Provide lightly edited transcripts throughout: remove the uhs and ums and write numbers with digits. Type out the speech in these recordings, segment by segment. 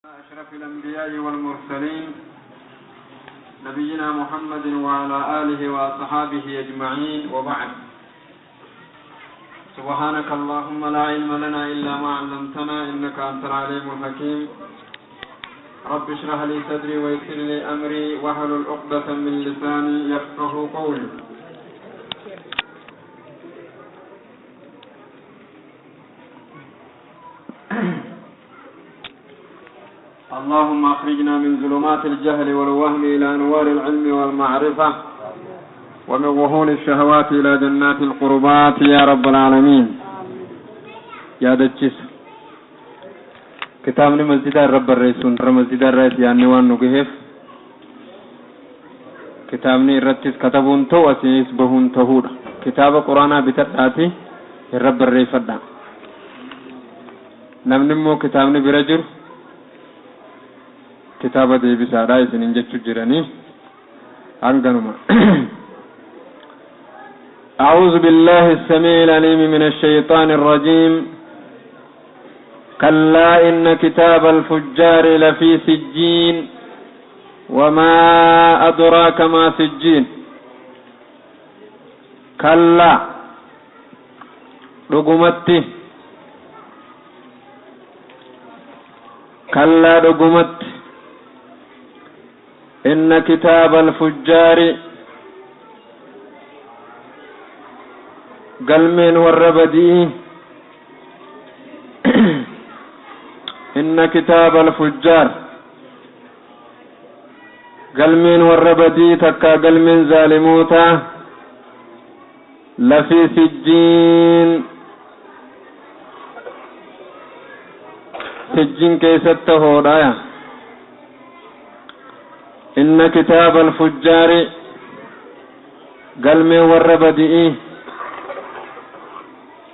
أشرف الأنبياء والمرسلين نبينا محمد وعلى آله وأصحابه أجمعين، وبعد. سبحانك اللهم لا علم لنا إلا ما علمتنا إنك أنت العليم الحكيم. رب اشرح لي صدري ويسر لي أمري واحلل عقدة من لساني يفقه قولي. اللهم أخرجنا من ظلمات الجهل والوهم إلى أنوار العلم والمعرفة، ومن وهول الشهوات إلى جنات القربات يا رب العالمين. يا دجس كتابني مسجد الرب الرئيسون مسجد الرئيس يعني وان نقهف كتابني الرتس كتبون تو أسيس بهون تهور كتاب قرآن بتداتي الرب الرئيس فدا نمنمو كتابني برجل كتابة دي بسارة إسنين جتشو جراني أنغنما. أعوذ بالله السميع العليم من الشيطان الرجيم. كلا إن كتاب الفجار لفي سجين وما أدراك ما سجين. كلا رقمتي، كلا رقمت، إن كتاب الفجار قلمين والربدي، إن كتاب الفجار قلمين والربدي تكا قلمين ظالموتا لفي سجين، سجين كيسته رايا. إن كتاب الفجار قلمين والربدي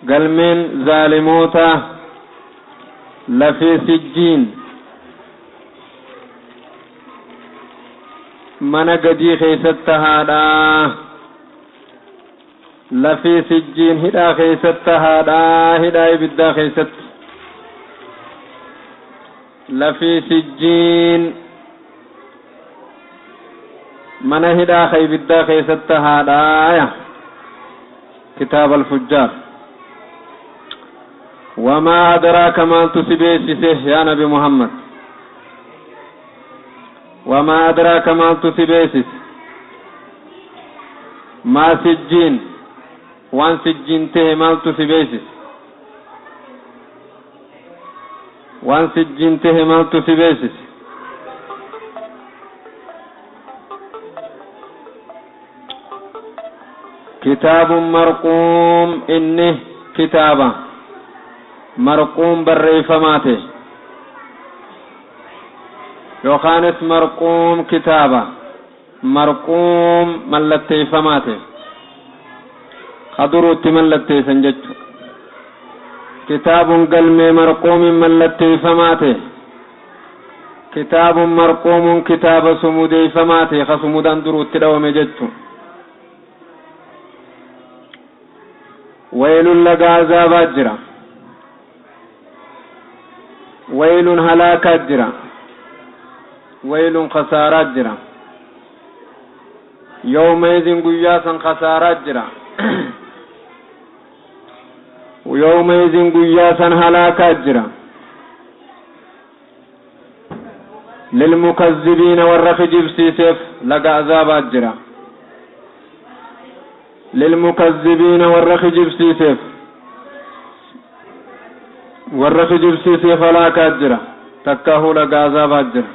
قلمين ظالموتا لفي سجين، من قدي خيستها لفي سجين هدا خيستها هدا بدا خيست لفي سجين من هدا خي بدا خيستها كتاب الفجار. وما أدراك ما تسبيسه يا نبي محمد، وما أدراك ما تسبيسه ما سجين، وان سجين ته ما تسبيسه، وان سجين ته ما تسبيسه. كتاب مرقوم، إنه كتابا مرقوم بريفماته، يوخانس مرقوم كتابا مرقوم ملتيفماته، خدروت ملتيسن جج. كتاب قلمي مرقوم ملتيفماته، كتاب مرقوم كتاب سموديفماته، خسمودان دروت دوم جج. ويل لك عذاب أجرا، ويل هلاك أجرا، ويل خسارة أجرا. يومئذ قياسا خسارة أجرا، ويومئذ قياسا هلاك أجرا. للمكذبين والرخجب سيسف لك عذاب أجرا، للمكذبين والرخجب سيسف والرخجب سيسف هلاك أجرا، تكاه لك عذاب أجرا.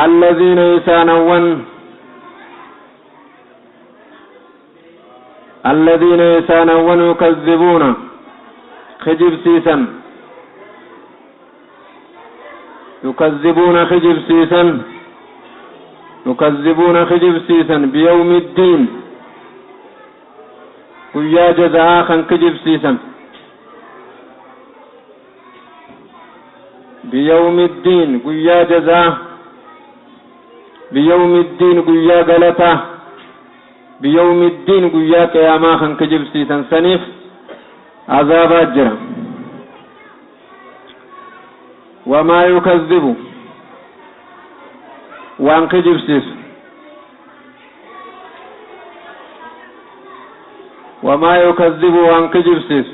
الذين يسانون، الذين يسانون يكذبون خجب سيسا، يكذبون خجب سيسا، يكذبون خجب سيسا بيوم الدين، ويا جزاء خن خجب سيسا بيوم الدين، ويا جزاء بيوم الدين، ويا غلطة بيوم الدين، ويا قياما خن خجب سيسا سنيف عذاب أجرا. Wamaa yukazzibu waan kijibsiisu, wamaa yukazzibu waan kijibsiisu,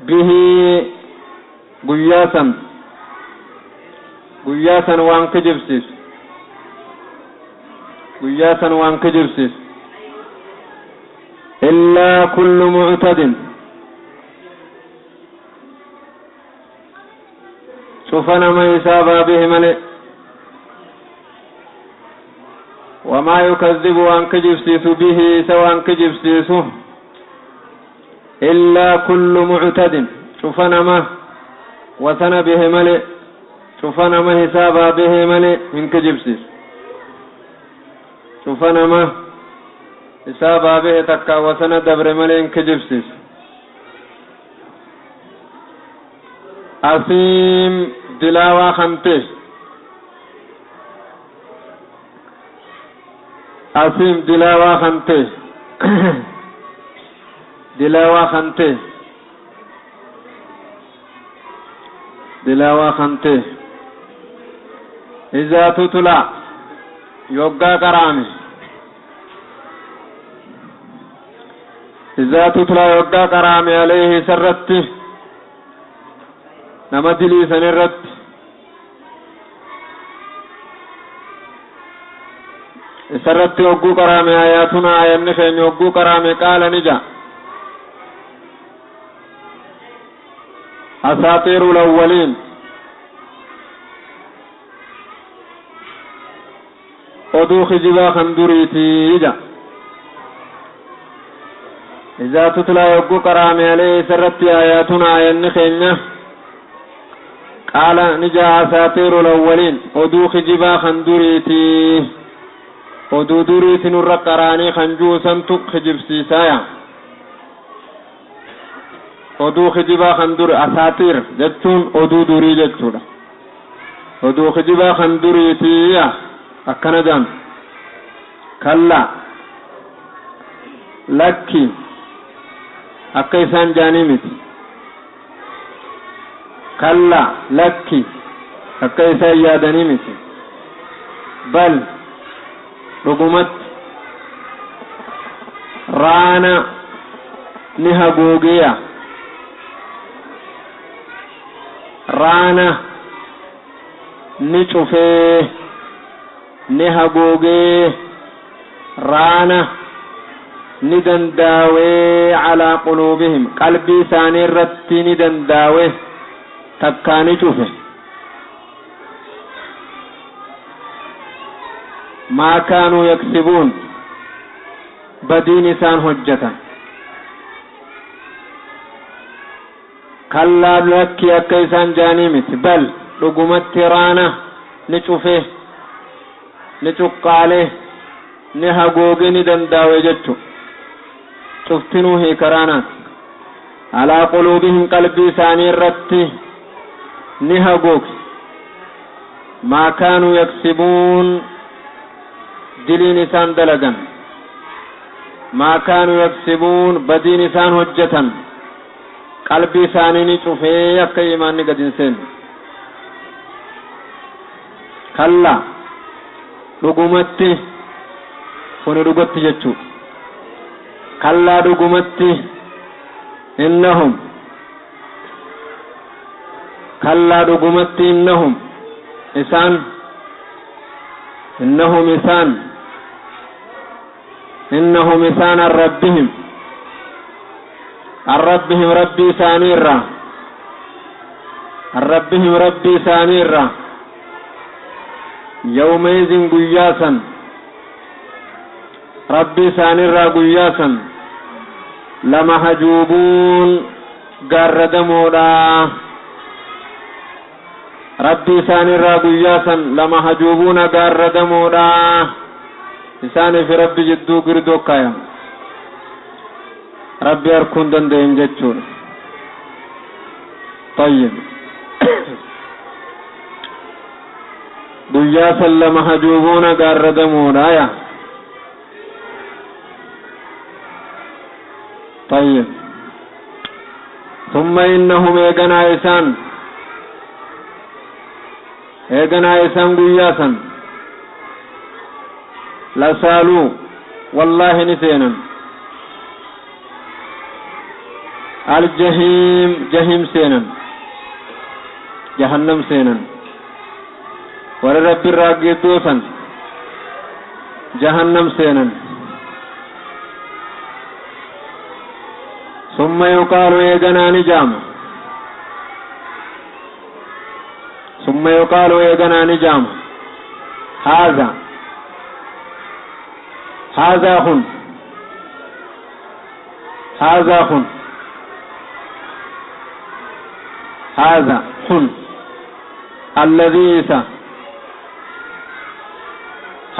bihi guyyaa san, guyyaa san waan kijibsiisu, guyyaa san waan kijibsiisu, illaa kullu muctadin cufa nama hisaabaa bihi male. Wamaa yukazzibu waan kijibsiisu, bihi isa waan kijibsiisu, illaa kullu muctadin cufa nama wasana bihi male, cufa nama hisaabaa bihi male hin kijibsiisu. Cufa nama hisaabaa bihi takka wasana dabre male hin kijibsiisu. Asiim dilaawaa kan ta'e, asiim dilaawaa kan ta'e, dilaawaa kan ta'e, dilaawaa kan ta'e, izaa tutulaa yoggaa qaraame, izaa tutulaa yoggaa qaraame, alayhi isarratti, nama dilii san irratti, isarratti hogguu qaraame, ayaatuna ayanni keenya hogguu qaraame, qaala ni ja'a, asaatiiru lawwaliin oduu kijibaa kan duriitii ja. Izaa tutlaa yogguu qaraame, alayhi isarratti, ayaatuna ayanni keenya, qaala ni ja'a, asaatiiru lawwaliin oduu kijibaa kan duriitii, oduu duriiti nurra qaraanii kan juusantu kijibsiisaaya. Oduu kijibaa kan duri, asaatiir jechuun oduu durii jechuudha, oduu kijibaa kan duriitiiya akkana jaan. Kallaa lakki, akka isaan jaanii miti. Kallaa lakki, akka isaan yaadanii miti. Bal dhugumatti raana ni haguugiya, raana ni cufee, ni haguugee, raana ni dandaawee, calaa quluubihim qalbii isaanii irratti ni dandaawe takkaa ni cufe, maa kaanuu yaksibuun badiin isaan hojjetan. Kallaa lakki, akka isaan jaanii miti. Bal dhugumatti raana ni cufe, ni cuqqaale, ni haguuge, ni dandaawe jechu cuftinuu hiika raanaati. Alaa quluubihim qalbii isaanii irratti ni haguuge, maa kaanuu yaksibuun diliin isaan dalagan, maa kaanuu yaksibuun badiin isaan hojjetan qalbii isaanii ni cufee akka imaanni gad hin seenne. Kallaa dhugumatti, kuni dhugatti jechuu. Kallaa dhugumatti innahum, kallaa dhugumatti innahum isaan, innahum isaan, innahum isaan an rabbihim, an rabbihim rabbii isaanii irraa, an rabbihim rabbii isaanii irraa, yawmaizin guyyaa san rabbii isaanii irraa guyyaa san lama hajuubuun gaarradamoodha. Rabbii isaanii irraa guyyaa san lama hajuubuuna gaarradamoodha. Isaanii fi rabbi jidduu girdoo kaayama, rabbi arguu hin danda'in jechuudha. طيب guyyaa san lama hajuubuuna gaarradamoodha ya. طيب ثم إنهم إيغنا إسان إيغنا إسان قياسا لسالوا والله نسينا الجحيم جحيم سينا جهنم سينا ورب الراقي جهنم سينا. ثم يقال إيغنا نجام ثم يقال إيغنا نجام هذا هذا خن هذا خن هذا خن الذي إسا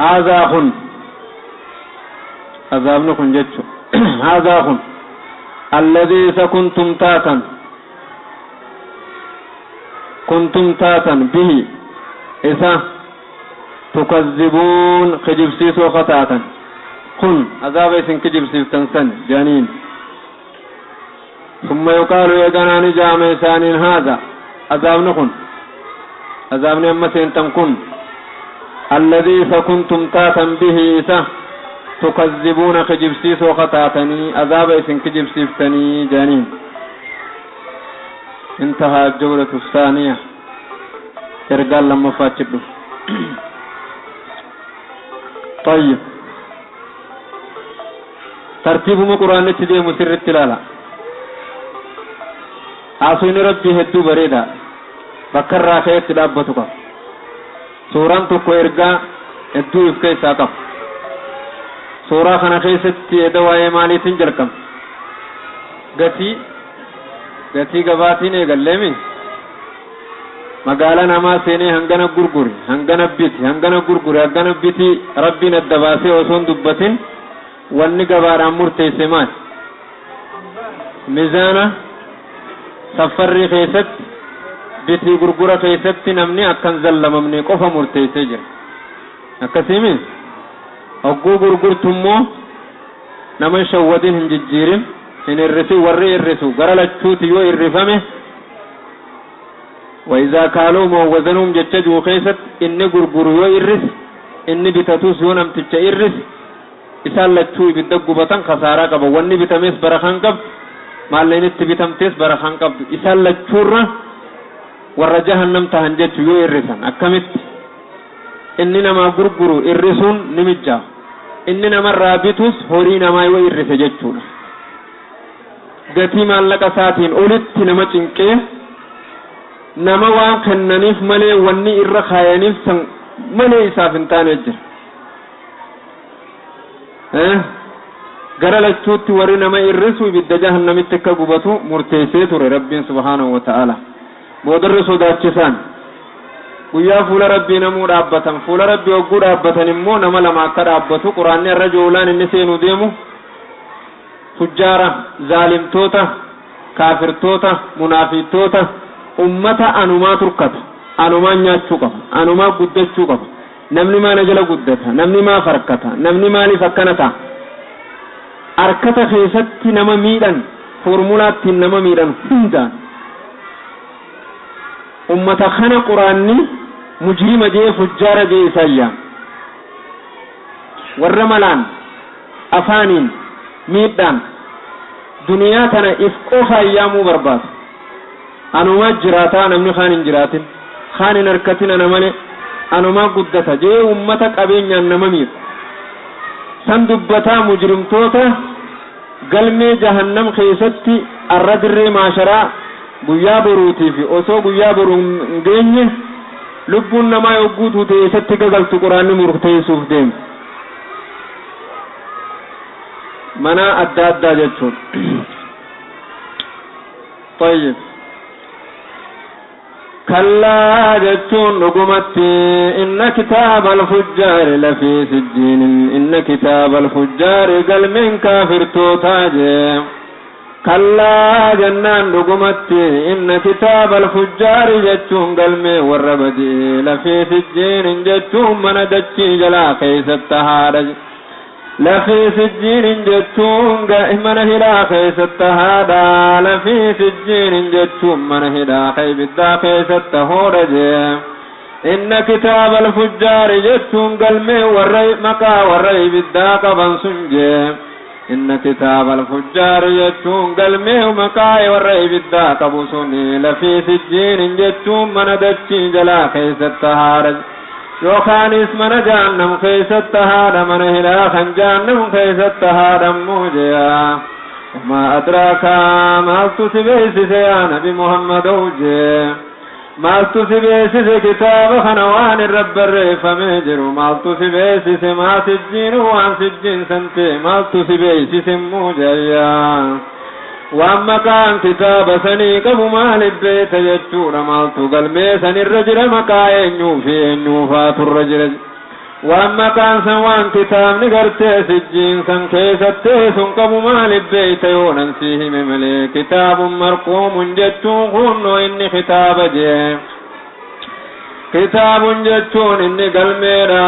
هذا خن عذاب خن جتشو هذا خن الذي كنتم تاتا كنتم تاتا به إذا تكذبون خجبسيسو خطاتا خن عذاب إسن كجبسيس تنسن جانين. ثم يقال يغنى نجام إسان هذا عذاب نخن عذاب نمسين تنكن الذي كنتم تاتا به إذا تكذبون خجبسيس وخطاتني عذاب إسن كجبسيفتني جانين. انتهى الجولة الثانية. إرقال لما فاتبه. طيب ترتيب قرآن تدي مسر التلالة عاصين ربي هدو بريدا بكر راخيت تلابتك سوران تكو إرقا هدو إفكي ساقف suuraa kana keessatti eda waa'ee maaliitiin jalqabne? Gatii gabaatiin eegalleemi. Magaalaa namaa seenee hangana gurguri, hangana biti, hangana gurguri, hangana biti rabbiin adda baasee osoo hin dubbatin wanni gabaadhaan murteesse maali? Mizaana safarrii keessatti bitii gurgura keessatti namni akkan zallamamne qofa murteessee jira. Akkasiimi? Hogguu gurgurtummoo nama shawwadin hin jijjiirin hin hir'isin warri hir'isu gara lachuuti yoo hir'ifame وإذا كالوهم ووزنهم جتجو خيست إني غرغرو يو إرس إني بتتوس يو نمتج إرس إسان لچو إبدقو بطن خسارة قبو واني بتميس برخان قب مالين اتبتمتس برخان قب إسان لچو را ورّ جهنم تهنجتو يو إرسان أكمت إني نما غرغرو إرسون نمجا إني نما رابطوس هوري نما يو إرس جتشونا gatii maallaqa isaatiin olitti nama cinqee nama waan kennaniif malee wanni irra kaayaniif san malee isaaf hin taane jira. Gara lachuutti warri nama irrisu ibidda jahannamitti akka gubatu murteessee ture Rabbiin subhaanahu wa ta'ala. Boodarri sodaachisaan guyyaa fuula Rabbii namuu dhaabbatan fuula Rabbii hogguu dhaabbatan immoo nama lama akka dhaabbatu quraanni irra joolaan inni seenuu deemu fujjaara zaalimtoota kaafirtoota munaafiqtoota ummata anumaa turkata anumaa nyaachuu qaba anumaa guddachuu qaba namni maana jala guddata namni maa farkata namni maaliif akkana ta'a harkata keessatti nama miidhan foormulaattiin nama miidhan hundaan ummata kana quraanni mujrima jee fujjaara jee isaan warra malaan afaaniin miidhaan duniyaa tana if qofa ayyaamuu barbaadu anumaa jiraataa namni kaan hin jiraatin kaan hin harkatin ana malee anumaa guddata jee ummata qabeenyaan nama miidhu san dubbataa mujrimtoota galmee jahannam keessatti arra dirree maasharaa guyyaa boruutii fi osoo guyyaa boruu hin geenye lubbuun namaa yogguu tuute eessatti gagaltu quraanni murteessuuf deema. Mana adda addaa jechuun. طيب كلا جتون نقمتي إن كتاب الفجار لفي سجين إن كتاب الفجار قل من كافر توتاج كلا جنان نقمتي إن كتاب الفجار جتون قل من والربدي لفي سجين جتون من دجي جلا قيس التهارج Lafii sijjiinin jechuun mana hidhaa keessatti haadha. Lafii sijjiinin jechuun mana hidhaa ka ibiddaa keessatti hoodha jee. Inna kitaaba alfujjaari jechuun galmee warra maqaa warra ibiddaa qaban sun jee. Inna kitaaba alfujjaari jechuun galmee maqaa warra ibiddaa qabu suni. Lafii sijjiinin jechuun mana dachii jalaa keessatti haadha, yookaanis mana jahannam keessatti haadha, mana hidhaa kan jahannam keessatti haadhammoo jea. Wamaa adraaka, maaltu si beeksise yaa Nabi Muhammadow jee? Maaltu si beeksise kitaaba kana waan irra barreeffamee jiru? Maaltu si beeksise maa sijjiinu waan sijjiin san ta'e? Maaltu si beeksise immoo jayyaa? Waan maqaan kitaaba sanii qabu maaliif beekta jechuudha? Maaltu galmee sanirra jira? Maqaa eenyuu fi eenyuufaatu irra jira? Waan maqaan san, waan kitaabni gartee sijjiin san keessattee sun qabu maaliif beekta yoonan si hime malee? Kitaabun marquumun jechuun kunnoo inni kitaaba jee. Kitaabun jechuun inni galmeedha.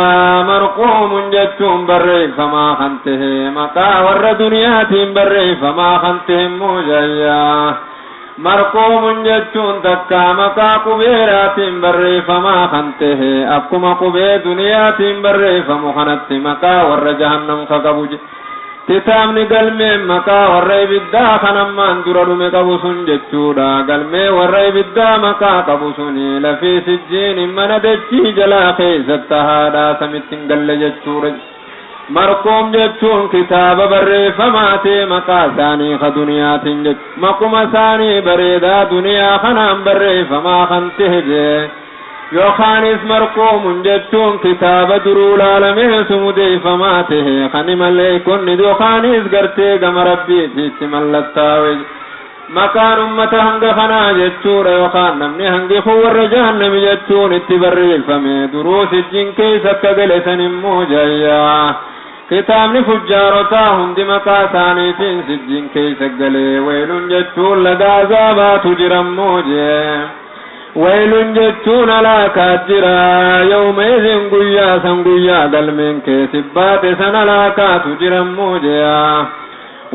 Marquumun jechuun barreeffamaa kan tahe, maqaa warra duniyaatiin barreeffamaa kan tahe immoo jayyaa. Marquumun jechuun takkaa maqaa qubeeraatiin barreeffamaa kan tahe, akkuma qubee duniyaatiin barreeffamu kanatti maqaa warra jahannam ka qabu. Kitaabni galmeen maqaa warra ibiddaa kan ammaan dura dhume qabu sun jechuudha. Galmee warra ibiddaa maqaa qabu suni lafii sijjiin mana dachii jalaa keessatti haadhaa samitti hin galle jechuudha. Marquum jechuun kitaaba barreeffamaa ta'e maqaa isaanii ka duniyaatiin jechu, maquma isaanii bareedaa duniyaa kanaan barreeffamaa kan ta'e jee. Yookaanis marquumun jechuun kitaaba duruu laalamee sumudeeffamaa ta'e kan maleeykonni yookaanis gartee gama Rabbiitiitti mallattaawe maqaan ummata hanga kanaa jechuudha. Yookaan namni hangi kun warra jahannami jechuun itti barreeffame duruu sijjiin keessa akka gale san immoo jayyaa. Kitaabni fujjaarotaa hundi maqaa isaaniitiin sijjiin keessa galee. Weelun jechuun laga azaabaatu jirammoo jee. Waylun jechuun alaakaa jira. Yawma idin, guyyaa san, guyyaa galmeen keessi baate san alaakaatu jirammoo jea.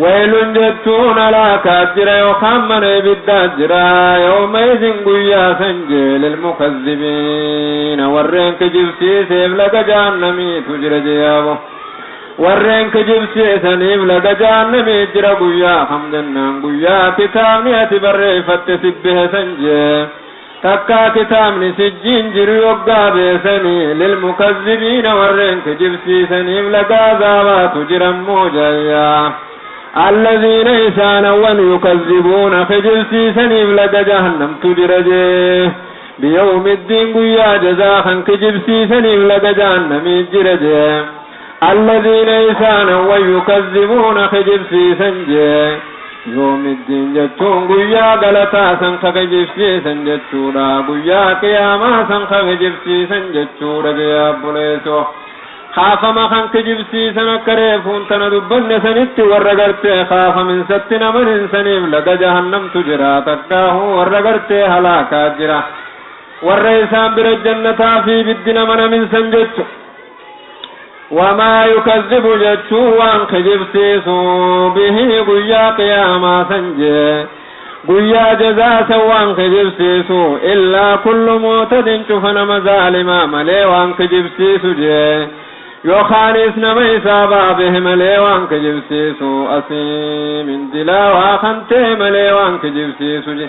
Waylun jechuun alaakaa jira yookaan mana ibiddaa jira. Yawma idin, guyyaa san jee, lilmukazzibiina, warreen kijibsiiseef laga jahannamiitu jira jeyaabo. Warreen kijibsiisaniif laga jahannamii jira. Guyyaa kam jennaan, guyyaa kitaabni ati barreeffatte sibbihe san jee, takkaa kitaabni sijjiin jiru yoggaa beesanii. Lilmukazzibiina, warreen kijibsiisaniif laga azaabaatu jirammoo jayyaa. Allaziina, isaanawwan, yukazzibuuna, kijibsiisaniif laga jahannamtu jira jee. Biyawmi iddiin, guyyaa jazaa kan kijibsiisaniif laga jahannamii jira jee. Allaziina, isaanawwan, yukazzibuuna, kijibsiisan jee. Yawmi iddiin jechuun guyyaa galataa san ka kijibsiisan jechuudha, guyyaa qiyaamaa san ka kijibsiisan jechuudha jee. Abbuleessoo, kaafama kan kijibsiisan akka reefuun tana dubbanne sanitti warra gartee kaafaminsatti namanin saniif laga jahannamtu jira, takkaahu warra gartee halaakaa jira, warra isaan bira jannataa fi ibiddi nama naminsan jechu. Wamaa yukazzibu jechuu waan kijibsiisu, bihii, guyyaa qiyaamaa san jee, guyyaa jazaa san waan kijibsiisu, illaa kullu mu'tadin, cufa nama zaalimaa malee waan kijibsiisu jee. Yookaanis nama isaa baabehe malee waan kijibsiisu, asiimin dilaawaa kan ta'e malee waan kijibsiisu je.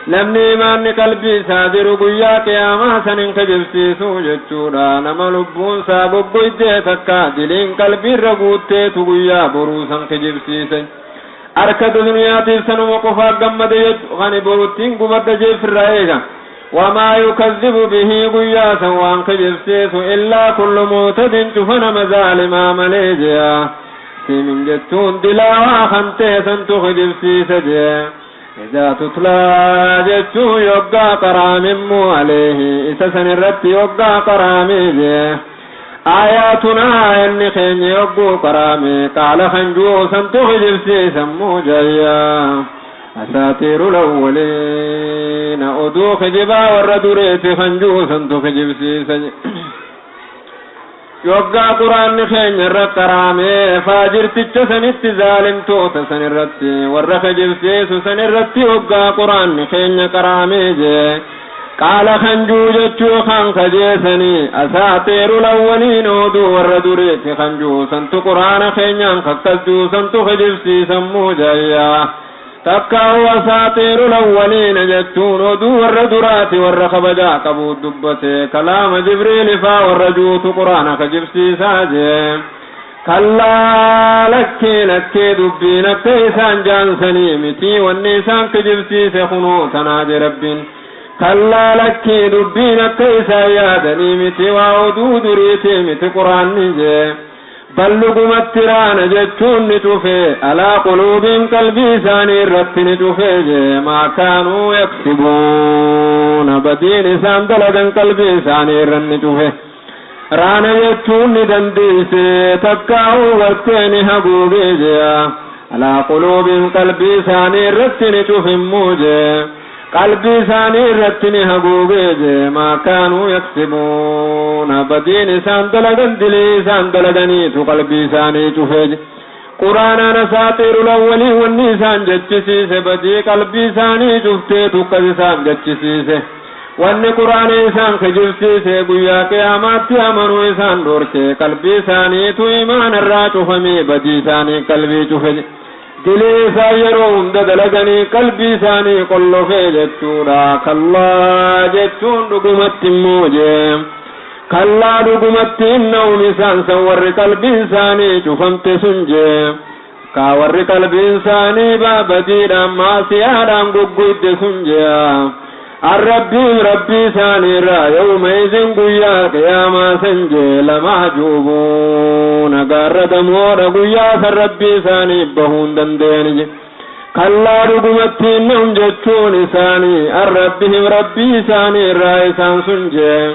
Namni imaanni qalbii isaa jiru guyyaa qiyaamaa san hin kijibsiisu jechuudha. Nama lubbuun isaa goggoydee takka diliin qalbiirra guutteetu guyyaa boruu san kijibsiise. Harka duniyaatiif sanuma qofaa gammade jechu, kani boruttiin gubadda jeefirraa eega. Wamaa yukazzibu bihii, guyyaa san waan kijibsiisu, illaa kullu mu'tadin, cufa nama zaalimaa malee jea. Simin jechuun dilaawaa kan ta'e santu kijibsiise jee. Idaa tutlaa jechuun yoggaa qaraamimmoo, aleehi, isa san irratti yoggaa qaraamee jee, aayatunaa, inni keenya yogguu qaraame, qaala kan juu santu kijibsiisammoo jayyaa. Asaatiiru lawwaliina, oduu kijibaa warra dureeti kan juu santu kijibsiisa. Yoggaa quraanni keenya irra qaraamee faajirticha sanitti, zaalimtoota san irratti, warra kijibsiisu san irratti yoggaa quraanni keenya qaraamee jee, qaala kanjuu jechuu kan kajeesanii asaaxiiru lawwaliin, oduu warra duriiti kan juusantu, quraana keenyaan kakkas juusantu kijibsiisammuu jayyaa. Takkaa'u asaaxiiru lawwaliina jechuun oduu warra duraati, warra kabajaa qabu dubbate, kalaama Jibriili faa warra juutu quraana kijibsiisaa jee. Kallaa, lakkee lakkee, dubbiin akka isaan jaansanii miti. Wanni isaan kijibsiise kunoo tanaa je Rabbiin. Kallaa, lakkee, dubbiin akka isaan yaadanii miti, waa oduu duriiti miti quraanni jee. Bal, dhugumatti, raana jechuun ni cufe, alaa quluubiin, qalbii isaanii irratti ni cufe jee, maa kaanuu yaksibuuna, badiin isaan dalagan qalbii isaanii irra ni cufe. Raana jechuun ni dandeeyse, takkaa'uu gartee ni haguugee jea. Alaa quluubiin, qalbii isaanii irratti ni cufimmuu jee, qalbii isaanii irratti ni haguugee jee, maa kaanuu yaksibuuna, badiin isaan dalagan, dilii isaan dalaganiitu qalbii isaanii cufee je. Quraanaan asaaxiiru lawwalii wanni isaan jechisiise badii qalbii isaanii cufteetu akkas isaan jechisiise. Wanni quraana isaan kijibsiise, guyyaa qiyaamaatti amanuu isaan dhorke, qalbii isaaniitu imaana irraa cufamee badii isaanii qalbii cufe. Dilii isaan yeroo hunda dalaganii qalbii isaanii qollofee jechuudha. Kallaa jechuun dhugumatti immoo jee. Kallaa, dhugumatti, innahum, isaan san, warri qalbiin isaanii cufamte sun jee, kaa warri qalbiin isaanii badiidhaan maasiyaadhaan guggudde sun jee, an rabbiin, rabbii isaanii irraa, yawma izin, guyyaa qiyaamaa san jee, lamahjuubuuna, gaarradamoodha. Guyyaa san rabbii isaanii bahuu hin danda'ani je. Kallaa, dhugumatti, innahum jechuun isaanii, an rabbihim, rabbii isaanii irraa isaan sun jee,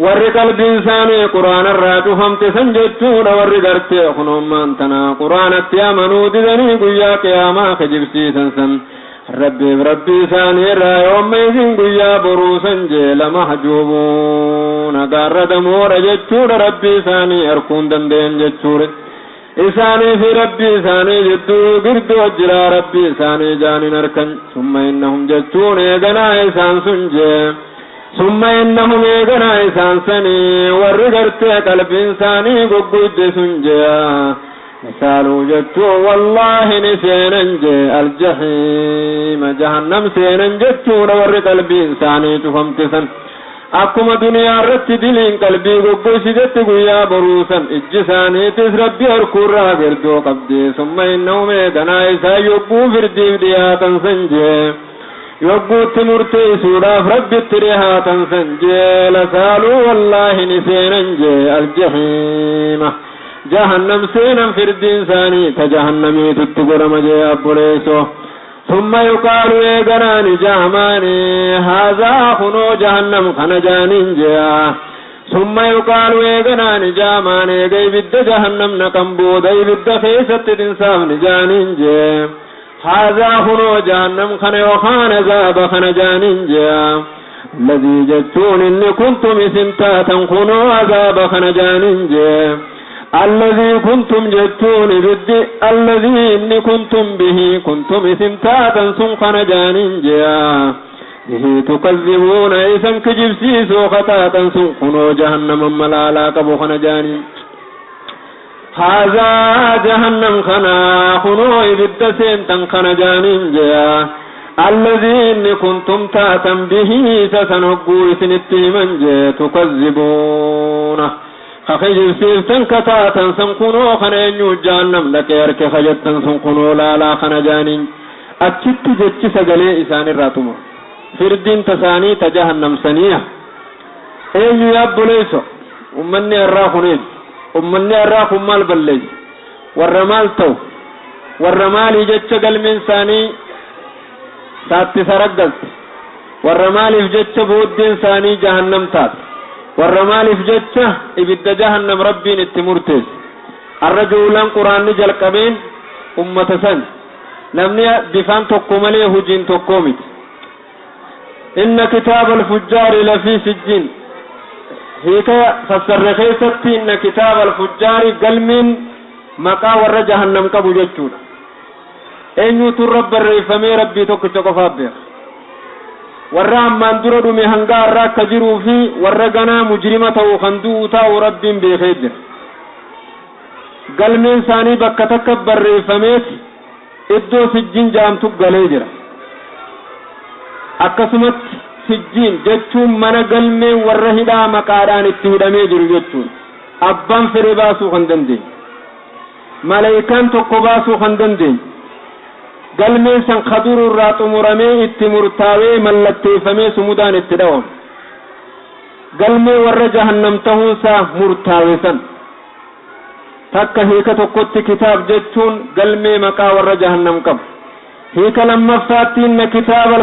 warri qalbiin isaanii quraanarraa cufamte san jechuudha. Warri gartee kunoommaan tana quraanatti amanuu didanii guyyaa qiyaamaa kijibsiisan san, rabbiif rabbii isaanii irraa, yoomma isin, guyyaa boruu san jee, lamahjuubuuna, gaarradamoodha jechuudha. Rabbii isaanii arguu hin danda'an jechuudha. Isaanii fi rabbii isaanii jidduu girdoo jira, rabbii isaanii jaanin harkan. Summa innahum jechuun eeganaa isaan sun jee, summa innahum, eeganaa isaan sanii, warri gartee qalbiin isaanii goggudde sun jee, misaaluu jechuun wallaahi ni seenan jee, aljahiima, jahannam seenan jechuudha. Warri qalbiin isaanii cufamte san, akkuma duniyaa irratti diliin qalbii goggoysitetti, guyyaa boruu san ijji isaaniitis rabbi harkuurraa girdoo qabdi. Summa innahum, eeganaa isaa yogguu firdiif dhiyaatan san jee, yogguutti murteessuudhaaf rabbitti dhihaatan san jee, lasaaluu, wallaahi ni seenan jee, aljahiima, jahannam seenan. Firdiin isaanii ta jahannamiitutti godhama jee abboleessoo. ثم يقال، eeganaani jahamaani, هذا، kunoo jahannam kana jaanin jea. ثم يقال، eeganaani jaamaan, eega ibidda jahannam naqan booda ibidda keessatti dhinsaafni jaanin jee, هذا، kunoo jahannam kana yookaan azaaba kana jaanin jea. الذي jechuun inni كنتم isin taatan, kunoo azaaba kana jaanin jee. الذي كنتم jechuun ibiddi, الذي inni كنتم به، كنتم isin taatan sun kana jaanin jea, به تكذبون, isan kijibsiisoo kataatan sun, kunoo jahannama malaalaa qabu kana jaaniin. هذا jahannam kana, kunoo ibidda seentan kana jaaniin jea. الذي inni كنتم taatan, به, isa san hogguu isinitti himan jee, تكذبون, kakijibsiiftan kataatan san, kunoo kana. Eenyuu jahannam dhaqee harke kajettan sun, kunoo laalaa kana jaaniin. Achitti jechi sagalee isaanirraa tuma firdiin tasaanii ta jahannam saniya. Eenyu yaabboleeyso? Ummanni har'aa kun eenyu? Ummanni har'aa kun maal balleeyse? Warra maal ta'u? Warra maalii jecha galmeen isaanii saattisa raggalte? Warra maaliif jecha booddeen isaanii jahannam taate? Warra maaliif jecha ibidda jahannam rabbiin itti murteesse? Har'a joolaan quraanni jalqabeen ummata san. Namni bifaan tokko malee hujiin tokkoo miti. إن كتاب الفجار لفي سجين. Hiika fassarre keessatti inna kitaaba alfujjaari galmeen maqaa warra jahannam qabu jechuudha. Eenyuutu irra barreeffamee? Rabbii tokkicha qofaaf beeka. Warra ammaan dura dhume hanga har'a akka jiruu fi warra ganaa mujrima ta'u kan du'u taa'u Rabbiin beekee jira. Galmeen isaanii bakka takka barreeffameeti iddoo Sijjiin jaamtu galee jira. Akkasumatti Sijjiin jechuun mana galmeen warra hidhaa maqaadhaan itti hidhamee jiru jechuun abbaan fedhe baasuu kan dandeenye, malaayikaan tokko baasuu kan dandeenye, galmeen san kaduru irraa xumuramee itti murtaawee mallatteeffamee sumudaan itti dhawame, galmee warra jahannam ta'uunsaa murtaawe san. Takka hiika tokkotti kitaab jechuun galmee maqaa warra jahannam qabu. Hiika lammaffaatti inna kitaaba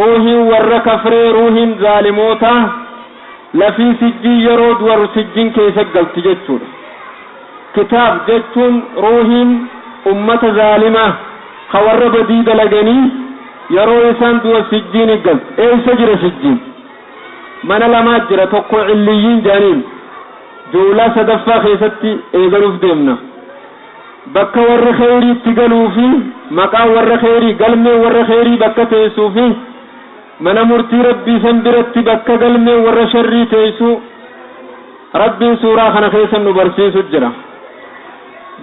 ruuhiin warra kafree, ruuhiin zaalimootaa lafii Sijjii yeroo du'aru Sijjiin keessa galti jechuudha. Kitaab jechuun ruuhiin ummata zaalimaa ka warra badii dalaganii yeroo isaan du'a Sijjiin galti. Eessa jira Sijjiin? Mana lamaa jira. Tokko Illiyyiin jaaniin, juulaa sadaffaa keessatti eegaluuf deemna. Bakka warri kheyriitti galuu fi maqaan warra kheyrii, galmeen warra kheyrii bakka teessuu fi mana murtii Rabbii san biratti bakka galmeen warra sharrii teessuu Rabbiin suuraa kana keessa nu barsiisu jira.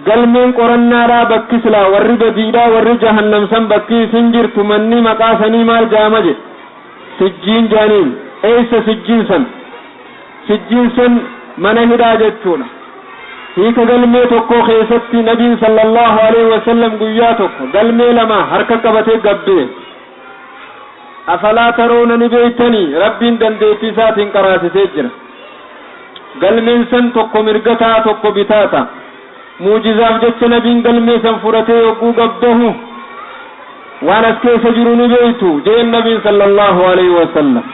Galmeen qorannaadhaa bakki silaa warri badiidhaa, warri jahannam san bakki isin jirtu, manni maqaa sanii maal jaama jedhe? Sijjiin jaaniin. Eessa Sijjiin san? Sijjiin san mana hidhaa jechuudha. Hiika galmee tokko keessatti Nabiin sallallahu alaihi wasallam guyyaa tokko galmee lama harka qabatee gabbee, "Afalaa taroona?" Ni beeytanii? Rabbiin dandeettii isaatiin qaraasisee jira. Galmeen san tokko mirgataa, tokko bitaata. Muujizaaf jecha Nabiin galmee san fudhatee yogguu gabbahu, "Waan as keessa jiru ni beeytu?" jeen Nabiin sallallahu alaihi wasallam.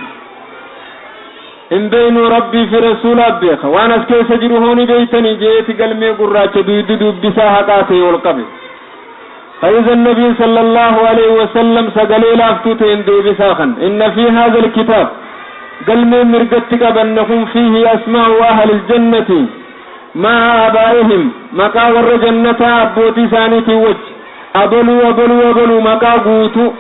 "Hin beeynu, Rabbii fi rasuulaaf beeka. Waan as keessa jiru hoo ni beeytanii?" jeeti galmee gurraacha duydi dubbisaa haqaa ta'e ol qabe. فإذا النبي صلى الله عليه وسلم sagalee laaftuu ta'een deebisaa kan: "إن في هذا الكتاب", galmee mirgatti qabanne kun, "فيه أسماء أهل الجنة مع آبائهم", maqaa warra jannataa abbootii isaaniitiin wajji, abaluu abaluu abaluu, maqaa guutuu,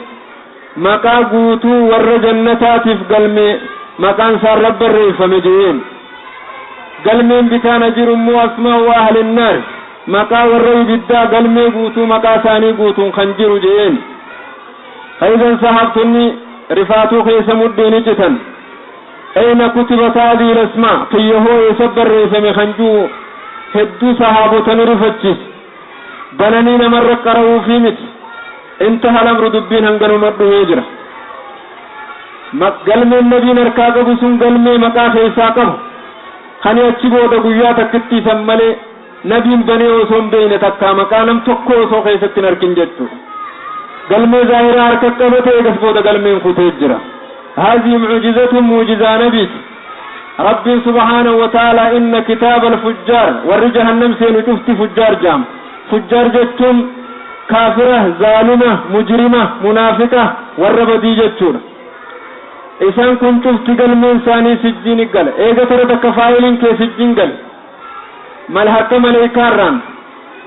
maqaa guutuu warra jannataatiif galmee maqaan isaan barreeffame jeen. Galmeen bitaana jiru immoo أسماء أهل النار, maqaa warra ibiddaa, galmee guutuu maqaa isaanii guutuun kan jiru jeen. فإذا sahaabtonni rifaatuu keessa mudhiin icitan. "أين كتبت هذه الأسماء?" Kiyyahoo eessa barreeffame kan jiru hedduu sahaabota ni rifachiis. Bananii namarra qara'uufii miti. انتهى الأمر, dubbiin hanganuma dhumee jira. Galmeen Nabiin harkaa qabu sun galmee maqaa keessaa qabu kani achi booda guyyaa takkitti isan malee Nabiin banee osoo hin beekne takkaa maqaa nam tokko osoo keessatti hin argin jechuudha. Galmee zaahiraa harka qabate, eegas booda galmeen kutee jira. هذه معجزة, معجزة نبيت. رب سبحانه وتعالى إن كتاب الفجار, ور جهنم سين شفت فجار جام. فجار جتون كافرة، ظالمة، مجرمة، منافقة، ور بدي جتون. Isaan kun cufti galmeen isaanii Sijjiin gala. Eega tara takka faayiliin kee Sijjiin gale, mal harka maleeykaarraan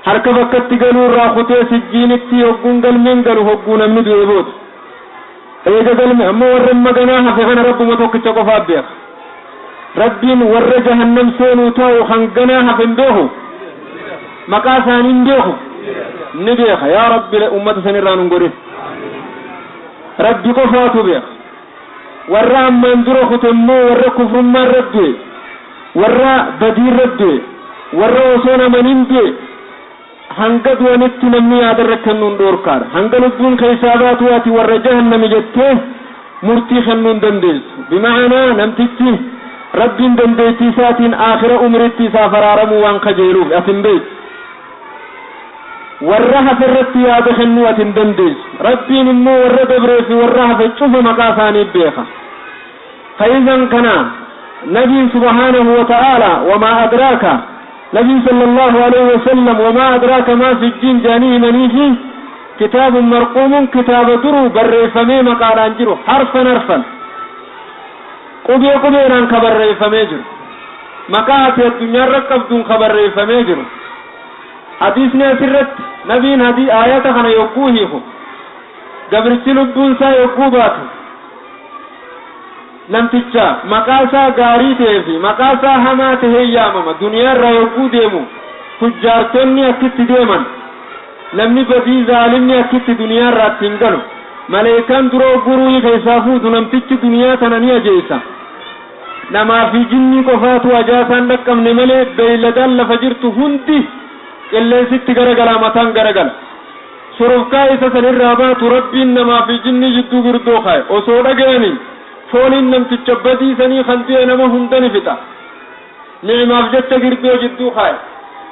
harka bakkatti galuu irraa kutee Sijjiinitti hogguun galmeen galu, hogguu namni du'e booda. Eega galme ammoo warra maganaa hafe kana Rabbuma tokkicha qofaaf beeka. Rabbiin warra jahannam seenuu ta'u hanganaa hafe hin beeku? Maqaa isaanii hin beeku? Ni beeka. Yaa Rabbi, ummata sanirraa nun godhin. Rabbi qofaatu beeka. Warra ammaan dura kute immoo warra kufrummaa irra du'e, warra badii irra du'e, warra osoo namanin du'e, hanga du'anitti namni yaadarra kennuun dhoorkaadha. Hanga lubbuun keessaa baatu ati warra jahannami jettee murtii kennuu hin dandeessu. Bima'anaa namtichi Rabbiin dandeettii isaatiin aakhira umritti isaa faraaramuu waan kajeeluuf ati hin beektu. Warra hafe irratti yaada kennuu ati hin dandeessu. Rabbiin immoo warra dabree fi warra hafe cufa maqaa isaanii beeka. فإذا كان نبي سبحانه وتعالى وما أدراك, نبي صلى الله عليه وسلم "وما أدراك ما سجين" جاني منيفي كتاب مرقوم, كتاب درو barreeffamee maqaadhaan jiru, حرفا حرفا, qubee qubeedhaan ka barreeffamee jiru. Maqaa ati addunyaarra qabduun ka barreeffamee jiru. Hadiisni asirratti nabiin hadii aayata kana yogguu hiiku, gabrichi lubbuun isaa yogguu baatu, namticha maqaa isaa gaarii ta'ee fi maqaa isaa hamaa tahee yaamama. Duniyaarraa yogguu deemu fujjaartonni akkitti deeman, namni badii zaalimni akkitti duniyaarraa ittiin galu. Maleekaan dura ogguruuyi keessaa fuutu namtichi duniyaa tana ni ajeessa. Namaa fi jinnii qofaatu ajaasaan dhaqqabne malee beeyladaan lafa jirtu hundi qilleensitti garagala, mataan garagala. Sorofkaa isa sanirraa baatu Rabbiin namaa fi jinnii jidduu girdoo kaaye. Osoo dhagayanii fooliin namticha badii sanii kan du'e nama hunda ni fixa. Ni'imaaf jecha girdoo jidduu kaaye.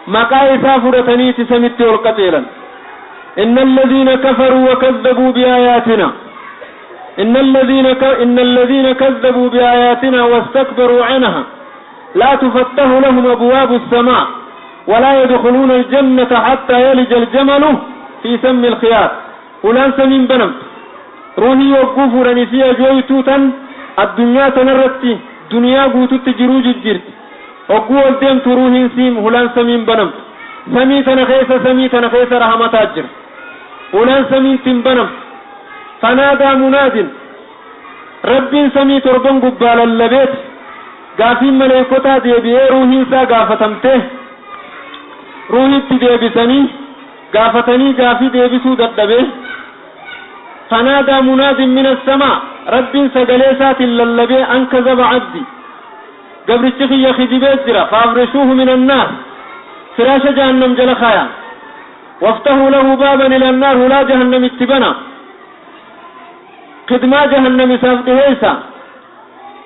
Maqaa isaa fudhataniiti samitti ol qaceelan. إن الذين كفروا وكذبوا بآياتنا، إن الذين كذبوا بآياتنا واستكبروا عنها لا تفتح لهم أبواب السماء ولا يدخلون الجنة حتى يلج الجمل في سم الخياط. فلان سمين بنمت روحي وقفوا رنسية جويتوتا الدنيا تنرتي دنيا قوتت جروج الجرت وقوة الدم تروحي سيم هلان سمين بنمت سمي تنخيس سمي تنخيس رحمة أجر فلان سمين تنبنم. فنادى مناد، رب سمي تربن قبال اللبيت قافين ملائكتا ديبئي روحي سا قافتمته روحي تديبسني قافتني قافي ديبسو ددبه. فنادى مناد من السماء، رب سقليسات اللبي أن كذب عبدي، قبر الشيخ يخدي بيت، فافرشوه من النار، فراش جهنم جلخايا، وافتحوا له بابا إلى النار، لا جهنم اتبنا خدمة جهنم سافدهيسا،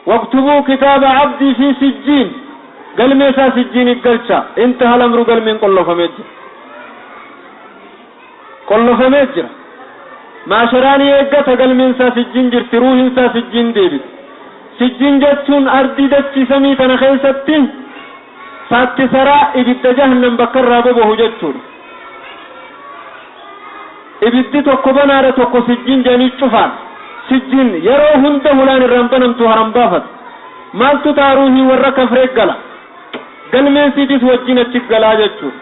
واكتبوا كتاب عبدي في سجين، قال ميسا سجين القلشة. انتهى الأمر. قال من قل فمجر قل فمجر ما شراني يقتا. قال من سا سجين جرت روح سا سجين ديبت. سجين جتون أردي دتشي سميتنا خيستين ساتي سرا إبت جهنم بكر راببه جتون ibiddi tokko banaadha, tokko sijjiin jedhanii cufaan. Sijjiin yeroo hunda hulaan irraan banamtu haram baafatu. Maaltu taaruuhii warra kafree gala, galmeen siitis wajjin achi galaa jechuudha.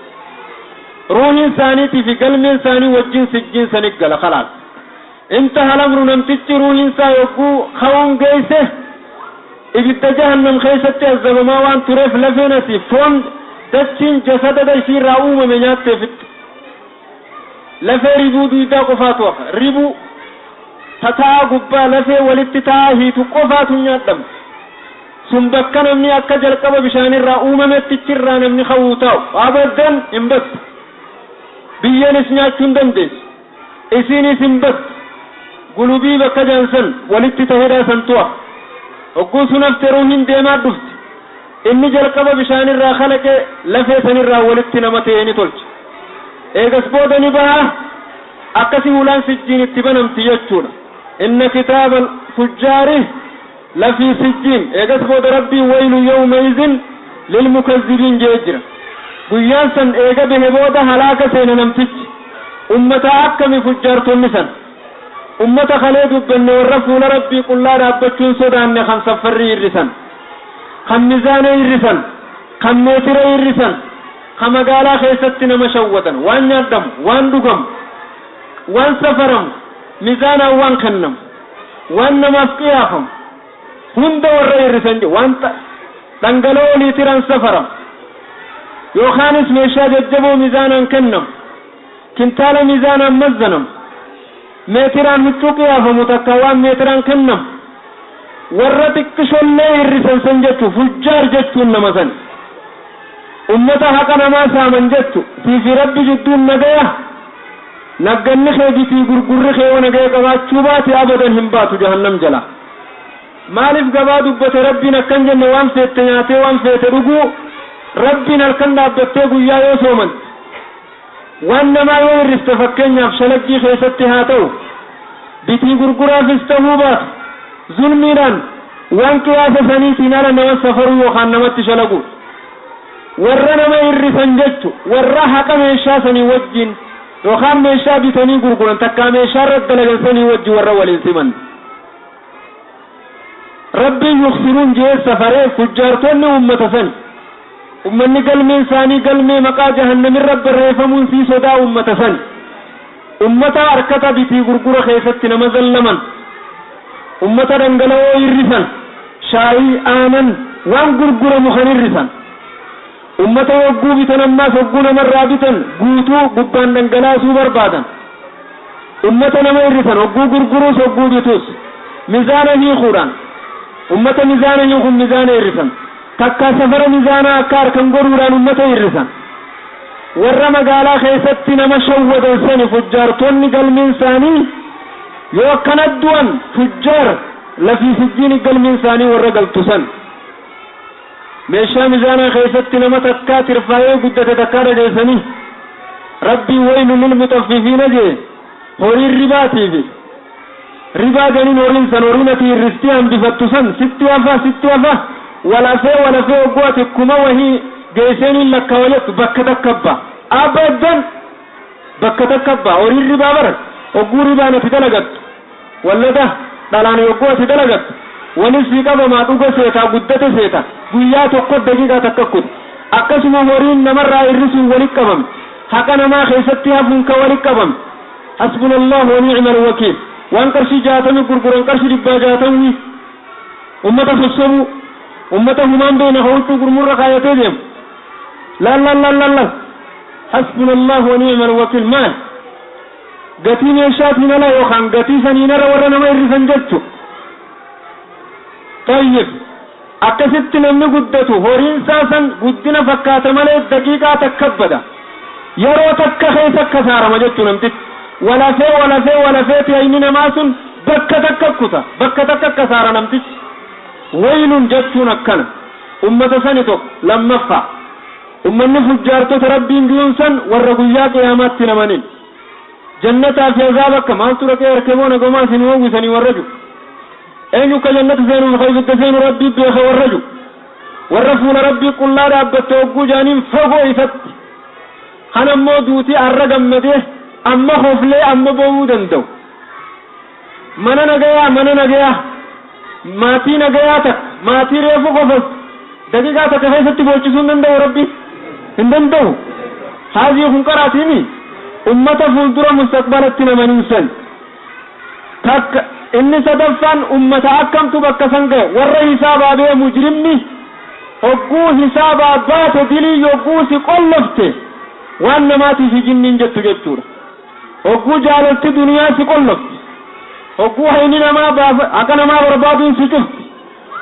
Ruuhiin isaaniitii fi galmeen isaanii wajjin sijjiin sanit gala. Khalaas, intaha lamru. Namtichi ruuhiin isaa yogguu kawuun geeyse ibidda jahannam keessatti azabamaa waan tureef lafeen asii foon dachiin jasada ishiirraa uumame nyaatteefitti lafee ribuu duydaa qofaatu hafa. Ribuu tataa gubbaa lafee walitti taa'aa hiitu qofaatu nyaadhamu. Sun bakka namni akka jalqaba bishaanirraa uumametti chirraa namni kawuu taa'u abadan hin battu. Biyyeenis nyaachuu hin dandeessu, isiinis hin battu. Gulubii bakka jaansan walitti tahedhaa santu hafa. Hogguu sun hafte ruuhin deemaa dhufti. Inni jalqaba bishaanirraa kalaqe lafee sanirraa walitti nama ta'ee ni tolche. Eegas booda ni baha. Akkasi hulaan sijjiin itti banamti jechuudha. Inna kitaaba fujjaari lafii sijjiin. Eegas booda Rabbiin waylu yawma izin lilmukazzibiin jee jira. Guyyaan san eega bahe booda halaaka seena namtichi. Ummata akkami fujjaartonni san? Ummata kalee dubbanne, warra fuula Rabbii qullaa dhaabbachuun sodaanne, kan saffarrii hirrisan, kan mizaana hirrisan, kan meetira hirrisan, kan magaalaa keessatti nama shawwatan, waan nyaadhamu, waan dhugamu, waan safaramu, mizaanaan waan kennamu, waan namaaf qiyaafamu hunda warra hirrisan, waan dhangala'oo liitiran safaramu yookaanis meeshaa jajjaboo mizaanaan kennamu, kintaala mizaanaan mazzanamu, meetiraan huccuu qiyaafamu takka waan meetiraan kennamu warra xiqqishollee hirrisan san jechu. Fujjaar jechuun nama san, ummata haqa namaa saaman jechu. Siifi Rabbi jidduun nagaya nagganni kee bitii gurgurri kee yoo nagaya qabaachuu baate abadan hin baatu jahannam jala. Maaliif gabaa dubbate Rabbiin? Akkan jenne waan feette nyaatee waan feete dhuguu Rabbiin halkan dhaabbattee guyyaa yoo soomante waan namaa yoo hirriste, fakkeenyaaf shalaggii keessatti haa ta'u, bitii gurguraafis ta'uu baatu, zulmiidhaan waan qiyaasa saniitiin ala nama safaruu yookaan namatti shalagu, warra nama hirrisan jechu. Warra haqa meeshaa sanii wajjin yookaan meeshaa bitanii gurguran takkaa meeshaa irratti dalagan sanii wajjin warra waliin siman Rabbiin yuksiruun jee safaree fujjaartonni ummata sani. Ummanni galmeen isaanii galmee maqaa jahannamirra barreeffamuun sii sodaa ummata san. Ummata harkata bitii gurgura keessatti nama zallaman, ummata dhangala'oo hirrisan, shaayii, aanan, waan gurguramu kan hirrisan, ummata yogguu bitan ammaas hogguu namarraa bitan guutuu gubbaan dhangalaasuu barbaadan, ummata nama hirrisan hogguu gurguruus hogguu bituus mizaana hiikuudhaan, ummata mizaana hiikuun mizaana hirrisan, takkaa safara mizaanaa akka harkan godhuudhaan ummata hirrisan, warra magaalaa keessatti nama shawwadan sani fujjaartonni galmeen isaanii yoo akkana du'an fujjaar lafii sijjiini galmeen isaanii warra galtu san. Meeshaa mizaanaa keessatti nama takkaa tirfaayee guddate takkaa dhageessanii Rabbii waylu lilmuxaffifiina jee. Horiin ribaatiifi ribaa ganiin horiin san, horiin ati hirristee hambifattu san sitti hafa, sitti hafa, walafee walafee hogguu ati kuma wahii geesseniin lakkawa jettu bakka takka abba abadan bakka takka abba. Horiin ribaa bara hogguu ribaan ati dalagattu wallada dhalaan yogguu ati dalagattu wani sii qabamaa dhuga seetaa guddate seeta guyyaa tokko daqiiqaa takka kutu. Akkasuma horiin namarraa hirrisuun walit qabame, haqa namaa keessatti hafuun ka walit qabame. Hasbuna Allahu wa ni'mal wakiil. Waan qarshii 60 gurguran qarshii 160 ummata sossobuu, ummata humaan beena huccuu gurmurra kaayatee deemu. Laal laal laal laal laal, hasbuna Allahu wa ni'mal wakiil. Maal gatii meeshaatiin ala yookaan gatii saniin ala warra nama hirrisan jechu. Tayyib, akkasitti namni guddatu horiin isaa san guddina fakkaata malee daqiiqaa takka bada, yeroo takka keessa kasaarama jechuu. Namtichi walafee walafee walafee ta'inni namaa sun bakka takka kuta, bakka takka kasaara namtichi. Waylun jechuun akkana ummata sani tokko. Lammaffaa, ummanni fujjaartota Rabbiin juun san warra guyyaa qiyaamaatti namanin jannataa fi azaaba akka maaltu dhaqee harkeeboon gomaa isin hoowwisanii warra jiru, eenyu ka jannata seenuuf ka ibidda seenu Rabbii beeka warra jiru, warra fuula Rabbii qullaa dhaabbatte hogguu jaaniin fagoo isatti kan ammoo duutii arra gammadee amma hoflee amma boo'uu danda'u. Mana nagayaa, mana nagayaa, maatii nagayaa takka, maatii reefu qofas daqiiqaa takka keessatti boochisuu hin danda'u. Rabbi hin danda'u. Haazii kun qaraatiimi ummata fuuldura mustaqbalatti namaniin san takka. Inni sadaffaan ummata akkamtu bakka san ga'e? Warra hisaabaa bee mujrimni hogguu hisaabaa baate dilii yogguu si qollofte waan namaatiif jinniin jettu jechuudha. Hogguu jaalalti duniyaa si qollofte, hogguu hayni namaa baafa haqa namaa barbaaduun si cufti,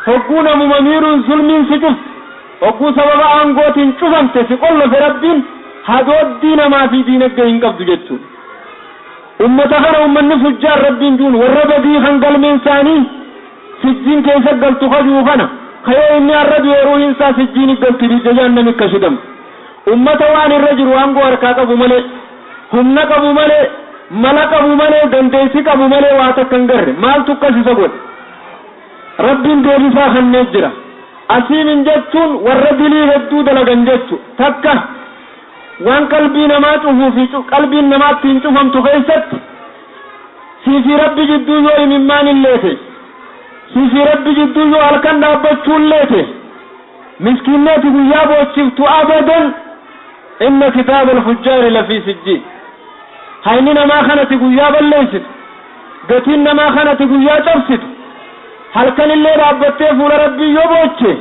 hogguu namuma miiruun zulmiin si cufti, hogguu sababa aangootiin cufamte si qollofe Rabbiin hadooddii namaa fi diinagdee hin qabdu jechuudha. Ummata kana ummanni fujjaar Rabbiin juun warra badii kan galmeen isaanii sijjiin keessa galtu kajuu kana kayoo inni har'a du'e ruuhin isaa sijjiin galti biyya jahannami kashidamu. Ummata waan irra jiru aangoo harkaa qabu malee, humna qabu malee, mala qabu malee, dandeessi qabu malee waa takka hin garre. Maaltu akkas isa godhe? Rabbiin deebisaa kanneen jira. Asiimin jechuun warra dilii hedduu dalagan jechu. Takka waan qalbii namaa cufuu fi qalbiin namaatti hin cufamtu keessatti siifi Rabbi jidduu yoo imimmaan illeete, siifi Rabbi jidduu yoo halkan dhaabbachuu illeete, miskiinneeti guyyaa boochiftu abadan. Inna kitaaba alfujjaari lafii sijjiin. Hayni namaa kanati guyyaa balleessitu, gatiin namaa kanati guyyaa cabsitu, halkan illee dhaabbattee fuula Rabbii yoo booche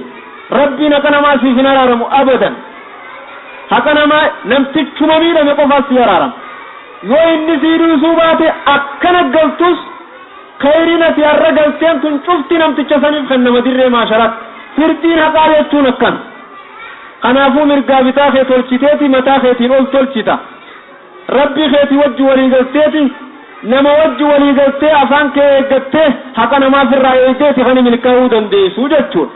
Rabbiin haqa namaa siif hin araaramu abadan. Haqa namaa namtichuma miidhame qofaas si araarama. Yoo inni sii dhiisuu baate akkana galtus khayriin ati har'a galteen tun cufti namticha saniif kan nama dirree maasharaatti. Firdiin haqaa jechuun akkana. Kanaafuu mirgaa bitaa kee tolchiteeti mataa keetiin ol tolchita. Rabbii keetii wajji walii galteeti, nama wajji walii galtee, afaan kee eeggattee, haqa namaaf irraa eegdeeti kan milkaa'uu dandeessu jechuudha.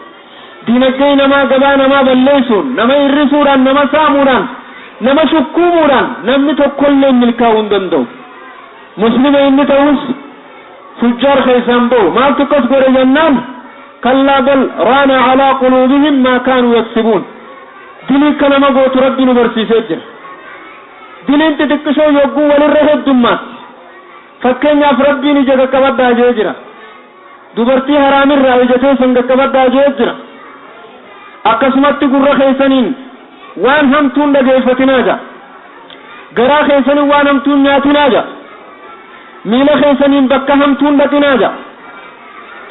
Diinagdee namaa, gabaa namaa balleessuun, nama hir'isuudhaan, nama saamuudhaan, nama shukkuumuudhaan namni tokkollee milkaa'uu hin danda'u. Muslima inni ta'us fujjaar keessaan ba'u. Maaltu akkas godhe jennaan, kallaa bal raana calaa quluubihim maa kaanuu yaksibuun. Dilii akka nama gootu Rabbi nu barsiisee jira. Diliin xixiqqishoo yogguu walirra heddummaatti. Fakkeenyaaf Rabbiin ija qaqqabadhaa jee jira. Dubartii haraamirraa ija teessan qaqqabadhaa jee jira. Akkasumatti gurra keessaniin Waan hamtuun dhageeffatinaa ja, garaa keessanii waan hamtuun nyaatinaa ja, miila keessaniin bakka hamtuun dhaqinaa ja,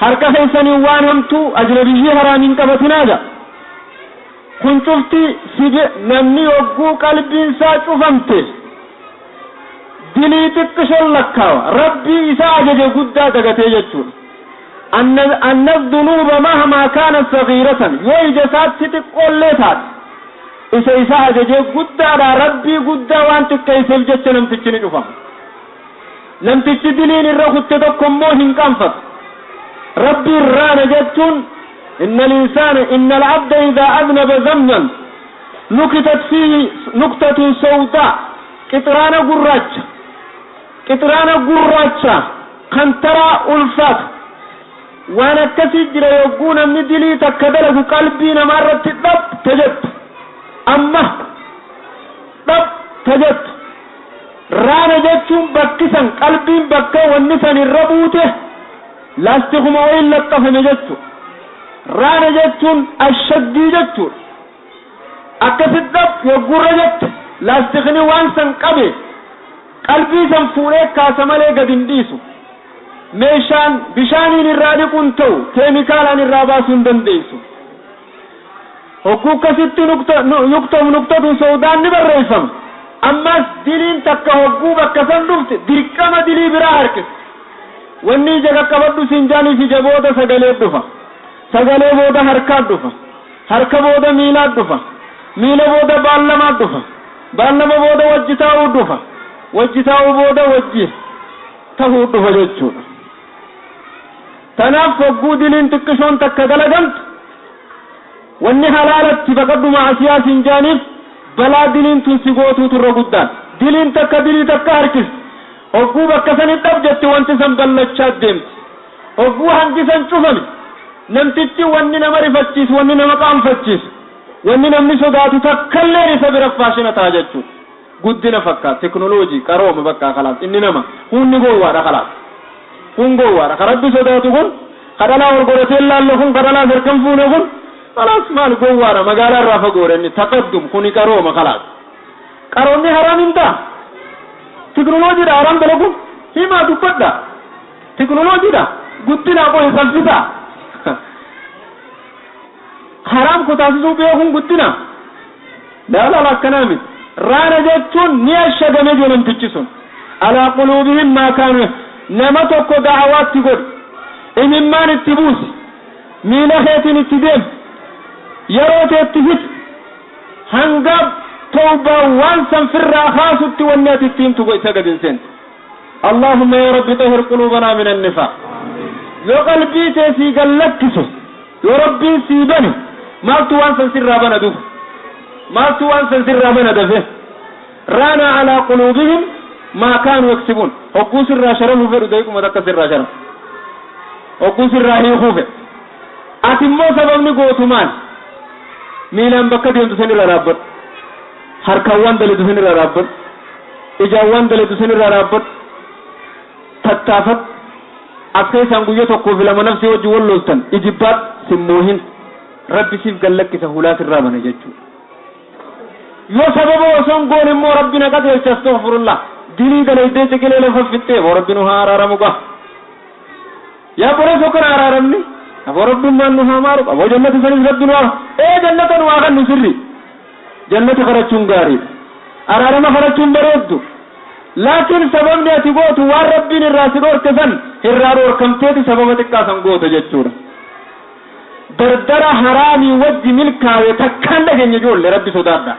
harka keessaniin waan hamtuu ajnabiyyii haraamiin qabatinaa ja. Kun cufti sibe. Namni yogguu qalbiin isaa cufamte dilii xiqqishoon lakkaawa, Rabbii isaa ajaje guddaa dagatee jechuudha. أن الذنوب مهما كانت صغيرة, yoo ija isaatti xiqqoollee taate, isa isaa ajaje guddaadha. Rabbii guddaa waan xiqqeesseef jecha namtichi ni cufama. Namtichi diliin irra kutte tokko immoo hin qaanfatu. Rabbii raana jechuun إن الإنسان إن العبد إذا أذنب ذنبا نكتت فيه نكتة سوداء, qixiraana gurraacha, qixiraana gurraacha kan taraa ulfaatu waan akkasii jira. Yogguu namni dilii takka dalagu qalbii namaa irratti dhab tajettu, amma dhab tajettu. Raana jechuun bakki san qalbiin bakka wanni san irra buute laastikuma wayin laxxafame jechu. Raana jechuun ashaddii jechuudha. Akkasit dhab yoggurra jette, laastikni waan san qabe qalbii san fuudhee kaasa malee gad hin dhiisu. Meeshaan bishaaniin irraa dhiquun ta'u, keemikaalaan irraa baasuu hin dandeessu. Hogguu akkasitti يكتب نكتة سوداء ni barreeffama. Ammas diliin takka hogguu bakka san dhufte dirqama dilii biraa harkisa. Wanni ija qaqqabadhu sinjaaniif ija booda sagalee dhufa, sagalee booda harkaan dhufa, harka booda miilaan dhufa, miila booda baallamaan dhufa, baallama booda wajji taa'uu dhufa, wajji taa'uu booda wajji tahuu dhufa jechuudha. Tanaaf hogguu diliin xiqqishoon takka dalagamtu, wanni halaalatti baqadhu maasiyaa sinjaaniif balaa diliin tun si gootuutu irra guddaan. Diliin takka dilii takka harkisti. Hogguu bakka sanit dhab jette, wanti san ballachaa deemti. Hogguu hangi san cufame, namtichi wanni nama rifachiisu, wanni nama qaanfachiisu, wanni namni sodaatu takkalleen isa bira faashina ta'a jechuudha. Guddina fakkaata, teknooloojii, qarooma bakka خلاص. Inni nama hunni gowwaadha خلاص. Kun gowwaadha. Ka Rabbi sodaatu kun, kadhalaa ol godhatee laallu kun, kadhalaa harkan fuune kun خلاص maal gowwaadha, magaalaa irraa fagoodha inni. تقدم kuni qarooma خلاص. Qaroomni haraam hin ta'a. Teknooloojiidha haraam dalaguun? Himaa, dubbadha. Teknooloojiidha, guddina qohe salphisa. Haraam kutaasisuu beekuun guddina? Laalala, akkanaa miti. Raana jechuun ni ashagame jiru namtichi sun. على قلوبهم ما كانوا. Nama tokko da'awaatti godhi, imimmaan itti buusi, miila keetiin itti deem, yeroo teetti fixi, hanga tawbaa waan san firraa kaasutti wanni ati itti himtu isa gad hin seentu. اللهم يا رب طهر قلوبنا من النفاق. Yoo qalbii tee sii gallakkise, yoo Rabbiin sii bane, maaltu waan san sirraa bana dufa? Maaltu waan san sirraa bana dafe? ران على قلوبهم ما كانوا يكسبون. Hogguu sirraa sharamuu fedhu daqiiquma takka sirraa sharam, hogguu sirraa hiikuu fedhu. Ati immoo sababni gootu maal? Miilaan bakka deemtu san irra dhaabbadhu, harkaan waan daletu san irra dhaabbadhu, ijaan waan daletu san irra dhaabbadhu, tattaafadhu. Akka isaan guyya tokkoo fi lama nafsi wajji wal loltan ijibbaat simmoohin, Rabbi siif gallakkisa, hulaa sirraa bana jechuudha. Yoo sababa osoo hin goone immoo Rabbi na qajeelcha, أستغفر الله, dilii dalaydee ciqilee lafa fixxee boo Rabbi nu haa araaramu gaa. Yaa bolee kana araaramni aboo Rabbummaan nu haa maaru, aboo jannata sanis Rabbi nu haa ee jannata nu haa kannu. Sirri jannata kadhachuun gaariidha, araarama kadhachuun bareeddu, laakiin sababni ati gootu waan Rabbiin irraa si dhoorke san irraa dhoorkamteeti sababa xiqqaa san goota jechuudha. Dardara haraamii wajji milkaawe takkaan dhageenye. Ijoollee, Rabbi sodaadha.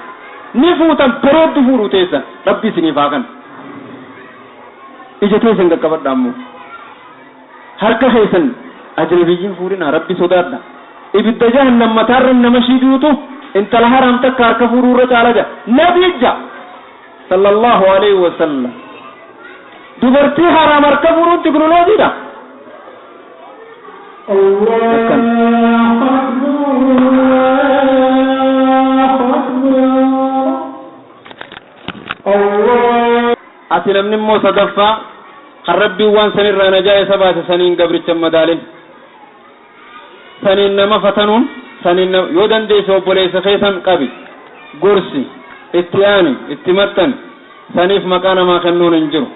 Ni fuutan, bareeddu fuudhu teessan, Rabbi isiniif haa kennu. Ija teessan qaqqabadha ammoo, harka keessan ajnabiyyiin fuudhina, Rabbi sodaadha. Ibidda jahannam mataarra nama shiiduutu intala haraam takka harka fuudhuurra caala jaa nabiyya صلى الله عليه وسلم. Dubartii haraam harka fuudhuun teknooloojiidha. الله أكبر، الله أكبر، الله. Ati namni immoo sadaffaa kan Rabbiin waan san irraa najaa isa baase, saniin gabricha madaalin, saniin nama fatanuun, saniin nama yoo dandeesse obboleessa keessan qabi. Gorsi itti aani itti maxxani. Saniif maqaa namaa kennuun hin jiru.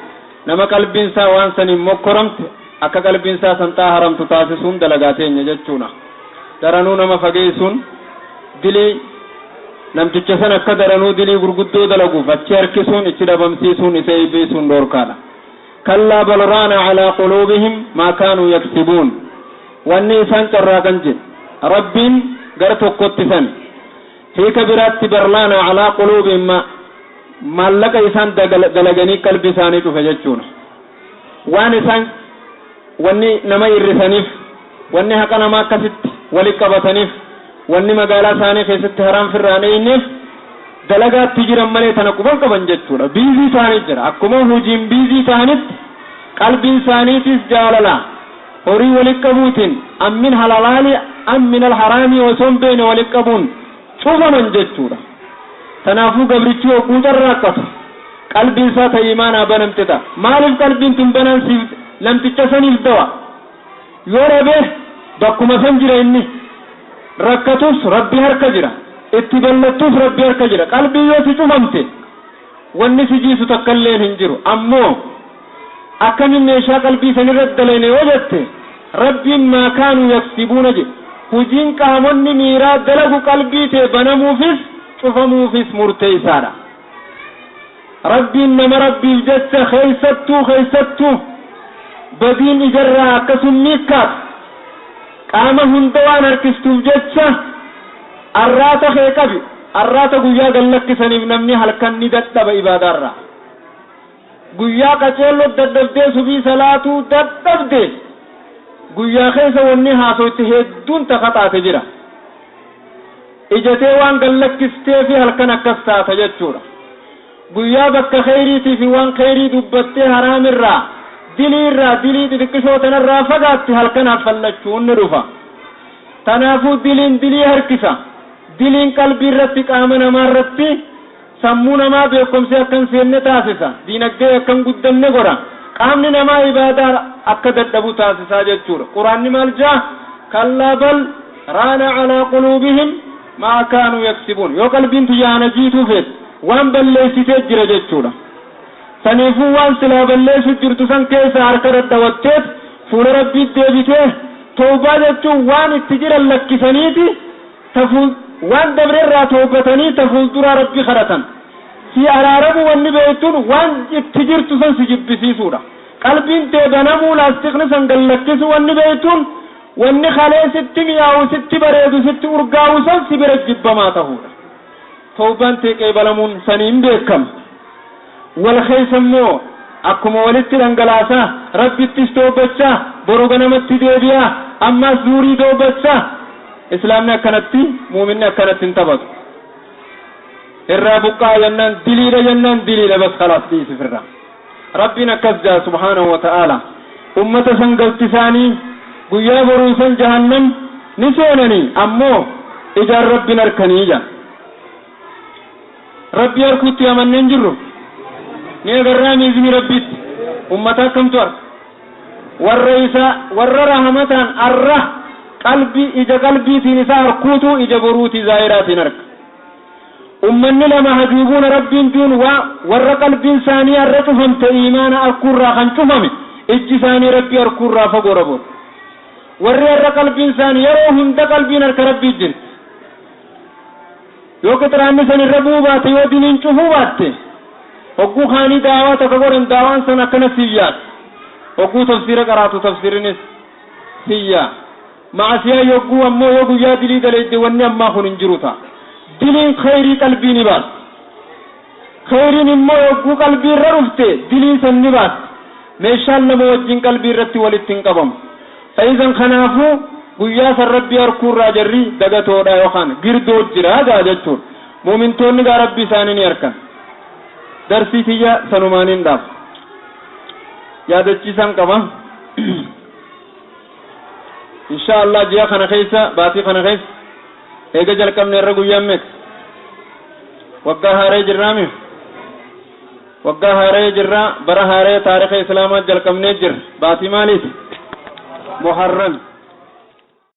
Nama qalbiin isaa waan saniin mokkoramte akka qalbiin isaa san xaaharamtu taasisuun dalagaa teenya jechuudha. Daranuu nama fageessuun dilii namticha san akka daranuu dilii gurguddoo dalaguuf achi harkisuun ichi dhabamsiisuun isa eebbisuun dhoorkaadha. Kallaa bal raana calaa quluubihim maa kaanuu yaksibuun. Wanni isaan carraaqan jedhe Rabbiin gara tokkotti san hiika biraatti barlaana calaa quluubihim maallaqa isaan dalaganii qalbii isaanii dhufe jechuudha. Waan isaan wanni nama hir'isaniif, wanni haqa namaa akkasitti walitti qabataniif, wanni magaalaa isaanii keessatti haraam firraan eeyneef dalagaatti jiran malee tana quban qaban jechuudha. Busy ta'anii jira. Akkuma hojiin busy ta'anitti qalbiin isaaniitis jaalala horii walitti qabuutiin ammin halalaali ammin alharaamii osoo hin beekne walitti qabuun cufaman jechuudha. Tanaafuu gabrichi hogguu carraaqqatu qalbiin isaa ta imaanaa banamte ta'a. Maaliif qalbiin tun banaan siif namticha saniif dawa? Yoo dhabee bakkuma san jira, inni rakkatus Rabbi harka jira, itti ballattus Rabbi harka jira. Qalbii yoo si cufamte wanni si jiisu takka illeen hin jiru. Ammoo akkamin meeshaa qalbii sanirratti dalayne yoo jette, Rabbiin maa kaanuu yaksibuuna jedhe. Hujiin qaamonni miiraa dalagu qalbii tee banamuufis cufamuufis murteessaadha. Rabbiin nama Rabbiif jecha keessattuu badiin ijarraa akkasum miikkaatu qaama hunda waan harkistuuf jecha arraata kee qabi. Arraata guyyaa gallakkisaniif namni halkan ni dadhaba ibaadaarraa. Guyyaa qaceelloo dadhabdee subii salaatuu dadhabde, guyyaa keessa wanni haasoitti hedduun takka jira. Ijatee waan gallakkistee fi halkan akkas taata jechuudha. Guyyaa bakka kheyriitii fi waan kheyrii dubbattee haraamirraa, dilii irraa, dilii xixiqqishoo tanarraa fagaatti halkan haffallachuun ni dhufa. Tanaafuu diliin dilii harkisa. Diliin qalbii irratti, qaama namaa irratti, sammuu namaa beekumsi akka hin seenne taasisa. Diinagdee akka hin guddanne godha. Qaamni namaa ibaadaa akka dadhabu taasisaa jechuudha. Quraanni maal jaa? Kallaa bal raana calaa quluubihim maa kaanuu yaksibuun. Yoo qalbiin tiyyaana jiituu feete waan balleessitee jira jechuudha. Saniifuu waan silaa balleessu jirtu san keessa harka dadhawatteet fuula Rabbiitti deebitee, tawbaa jechuun waan itti jiran lakkisaniiti tafuul waan dabrerraa tawbatanii ta fuulduraa Rabbi kadhatan. Si araaramu wanni beektuun waan itti jirtu san si jibbisiisuudha. Qalbiin tee banamuu laastiqni san gallakkisu wanni beektuun wanni kalee sitti mi'aawu, sitti bareedu, sitti urgaa'u san si bira jibbamaa ta'uudha. Tawbaan tee qeebalamuun saniin beekama. Wal keessa immoo akkuma walitti dhangalaasaa Rabbittis toobachaa boru ganamatti deebi'aa ammas zuurii toobachaa. Islaamni akkanatti, muuminni akkanatti hin taphatu. Irraa buqqaa jennaan diliidha jennaan diliidha, bas khalaas, dhiisi firraa. Rabbiin akkas jaa subhaanahu wa ta'aala. Ummata san galti isaanii guyyaa boruu san jahannam ni seenanii ammoo ijaan Rabbiin harkanii jaa. Rabbii harkuutti amanneen jirru ni agarraa miizni Rabbiitti ummata akkamtu arga? Warra isa warra rahamataan arra qalbii ija qalbiitiin isa harkuutu ija boruutii zaahiraatiin arga. Ummanni lama hajuubuuna Rabbiin juun waa warra qalbiin isaanii har'a cufamte, imaana arkuurraa kan cufame, ijji isaanii Rabbii arkuurraa fagoo boru. Warri har'a qalbiin isaanii yeroo hunda qalbiin harka Rabbii jirti. Yoo qixiraanni san irra bu'uu baate, yoo diniin cufuu baatte, hogguu kaanii daawaa takka godhan daawaan san akkana siyyaati. Hogguu tafsiira qaraatu tafsiirinis siyyaa. Macasiyaa yogguu ammoo yoo guyyaa dilii daleedde wanni ammaa kun hin jiru ta'a. Diliin khayrii qalbii ni baasti. Khayriin immoo yogguu qalbii irra dhufte dilii san ni baasti. Meeshaan lama wajjin qalbii irratti walitti hin qabamu. Fa'izan kanaafuu guyyaa san Rabbii harkuurraa jarri dagatoodha yookaan girdoo jira gaa jechuudha. Muumintoonni gaa Rabbii isaanii ni harkan. Darsii tiyya sanumaaniin dhaaf. Yaadachiisan qaba. Insha Allah ji'a kana keessa, baatii kana keessa eega jalqabne irra guyyaan meeqa? Waggaa haaree jirraami? Waggaa haaree jirra, bara haaree taarika islaamaa jalqabnee jirra. Baatii maaliiti? Muharram.